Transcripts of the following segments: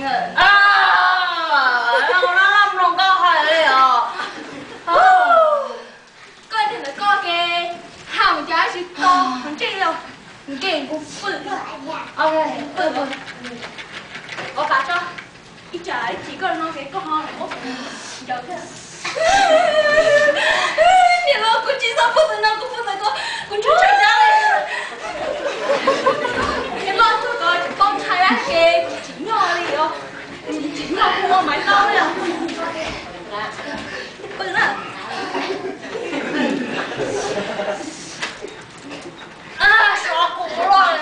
Ua no loj mloog koj hais li os. Koj niag ntawd koj ke, hais cas tsis tau ntsej li, nkees kuv pw, pw, pw, ua cas tso, ib tsam ib chim koj no ces koj ho ncaws thiab. Niam laus, kuv tsis txhob pw ntawm no, kuv pw ntawm ko kuv ntshai dab li. Niam laus, kuv tsis tau ntshai dab ces kuv tsis nyob li os. Tsis nyob kuv ua maiv taub li os. Pw na. Sov kuv loj.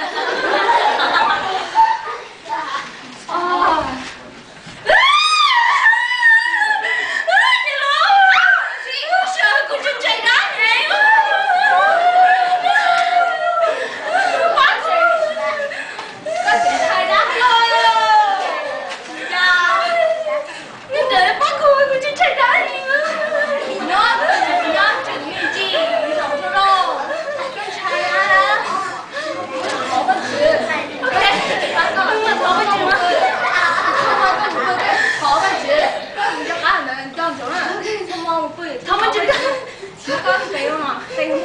Nyob, nyob, nyob, tseem me ntsis, tseem tau rau rau. Koj ntshai dab. Thov Vajtswv, thov Vajtswv, thov Vajtswv, koj mus nco qab ntawd nco ntsoov na. Thov Vajtswv, koj tes no, tes no.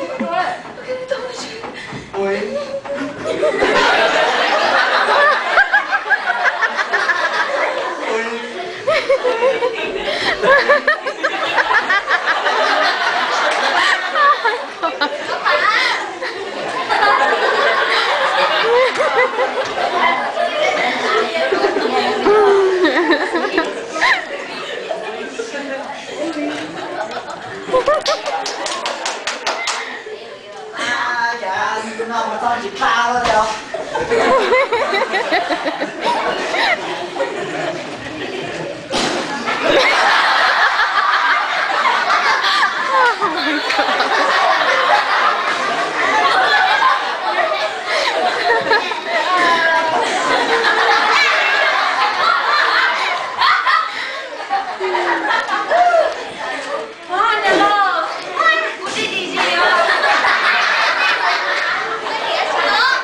Kuv tsis dim zis os.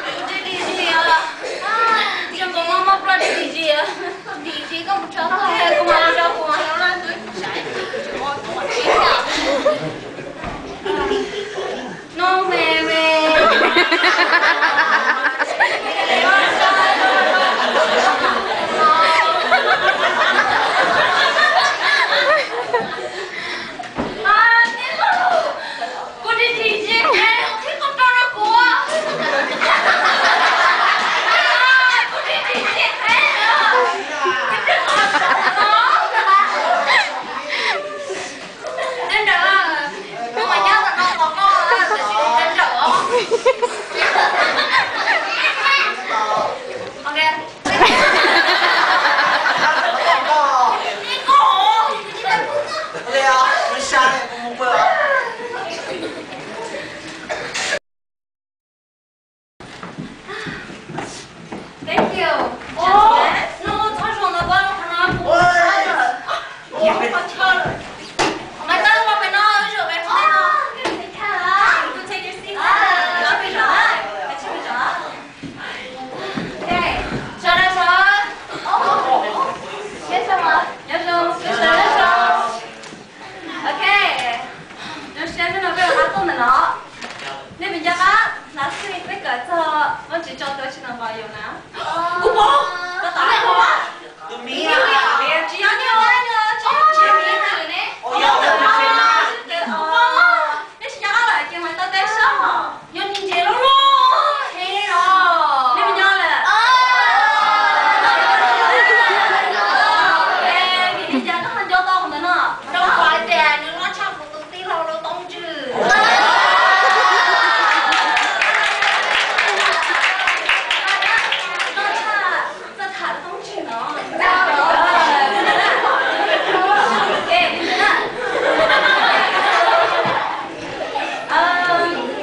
Kuv tsis dim zis os. Zoo nkaus mob mob plab tsis dim zis os. Dim zis koj mus tso koj, kuv mam li tso kuv. No me me. Kuv tsis dim zis, qhib qhov rooj rau kuv. Kuv tsis dim zis, qhib, qhib qhov rooj no. Nyob nrawm, koj mas nyob tom no los koj, tam sim nyob nrawm os. Ok. Thank you. Ua, no txhob zoo ntawd, pab qhov no kuv ua tshaj lawm. Ua tshaj lawm. Maiv Taub, ua pem no, wb zaum pem qhov no. You take your seat. Ua pem no, ua pem no. Ok, sawv daws sawv. Nyob zoo, nyob zoo, nyob zoo. Ok, zoo siab hnub no peb los ha tuaj ntawm no. Nej puas nco qab last week peb kawm txog Vajtswv tso tuav tsis tau nqos yus na? Kuv paub, koj tau kuv paub. Tsis yog nej, tsis yog nej, nej tsis nco qab lawm ces Maiv Taub teb sab hos nyob ntse ntse loj loj heev os. Nej puas nco lawm? Vim li cas koj ho nco tau ntawd no? Rau qhov tias nws loj tshaj kuv tus tij laug lub toob ntswg. Loj tshaj, txawj tham lub toob ntswg no.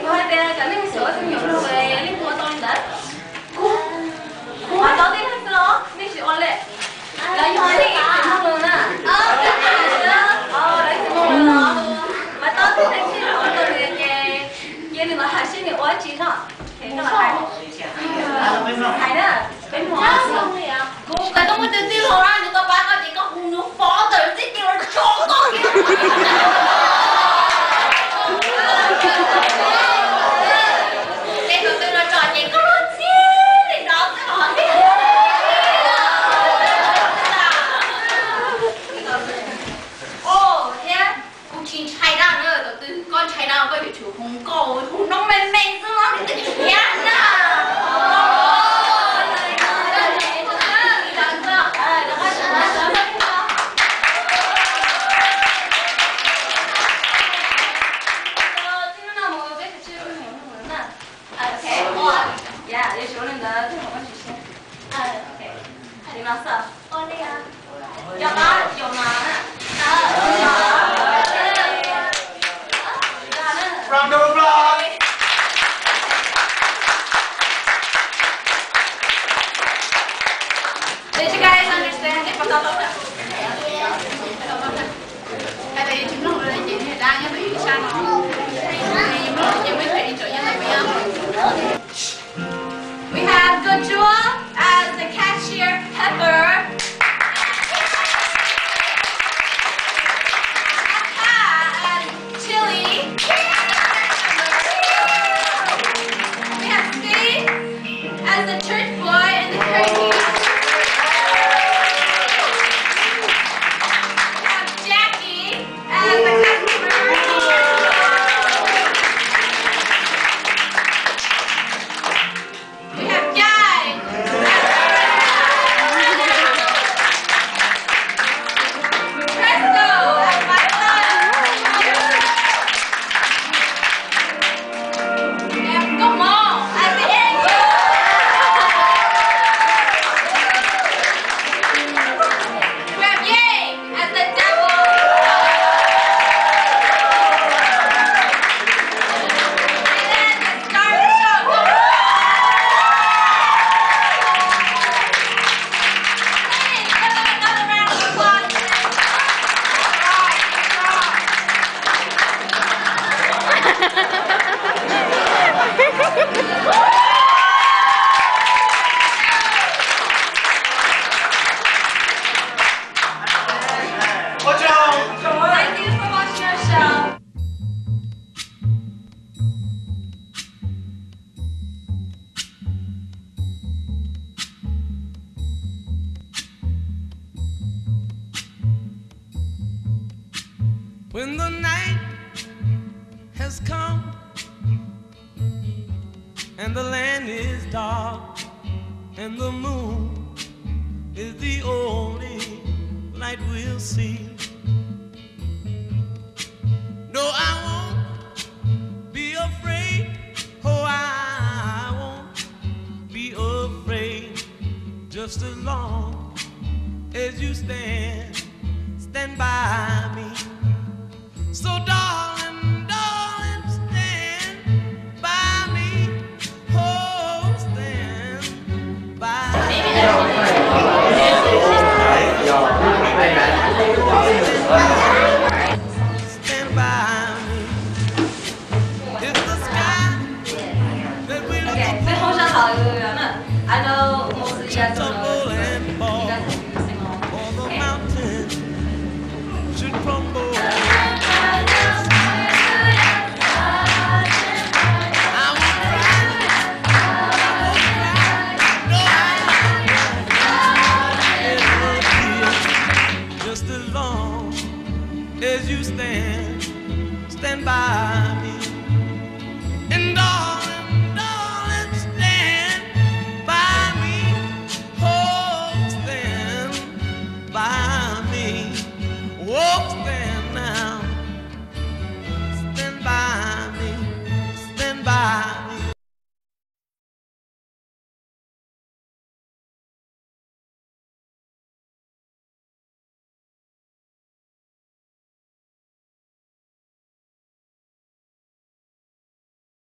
Kuv hais tias cov neeg xyuas tus me nyuam lug es nej puas ua tau li ntawd? Kuv, kuv Maiv Taub tib leeg xwb los nej tsis ua li. Lawv yog nej ib txwm mloog lus na. Lawv ib txwm mloog lus no. Maiv Taub tib leeg xwb ua tau li ces cia nws los hais seb nws ua tsi zog. Hais na, peb mloog. Kuv Koj muaj tus tij laug no nws tau pab koj ces koj hu nws pov tawm txij kiag los tso koj kiag. Ces tus twg los tso ces koj luag txij li no xwb los. Ua thiab, kuv tsis ntshai dab na, tus twg koj ntshai dab koj yuav tsum hu nkauj hu noob me me xwb los nws twb khiav na. Round of applause. Did you guys understand? Tab tom yus tsis mloog lawm ces nws dab nyob ntawm yus ib sab no. Yus mloog ces muaj ib txhia tseem nyob ntawm peb. We have Gojua as the cashier helper. Aka as Chili. We have Steve as the church boy and the crazy. We have Jackie as the customer. We have Jai. Presto as my son. We have Gomo as the angel. We have Yay as the devil. And then the star of the show, Gomo. Please give them another round of applause. All right, good job. Thank you for watching our show. When the night has come and the land is dark and the moon is the only light we'll see. No, I won't be afraid. Oh, I won't be afraid. Just as long as you stand, stand by.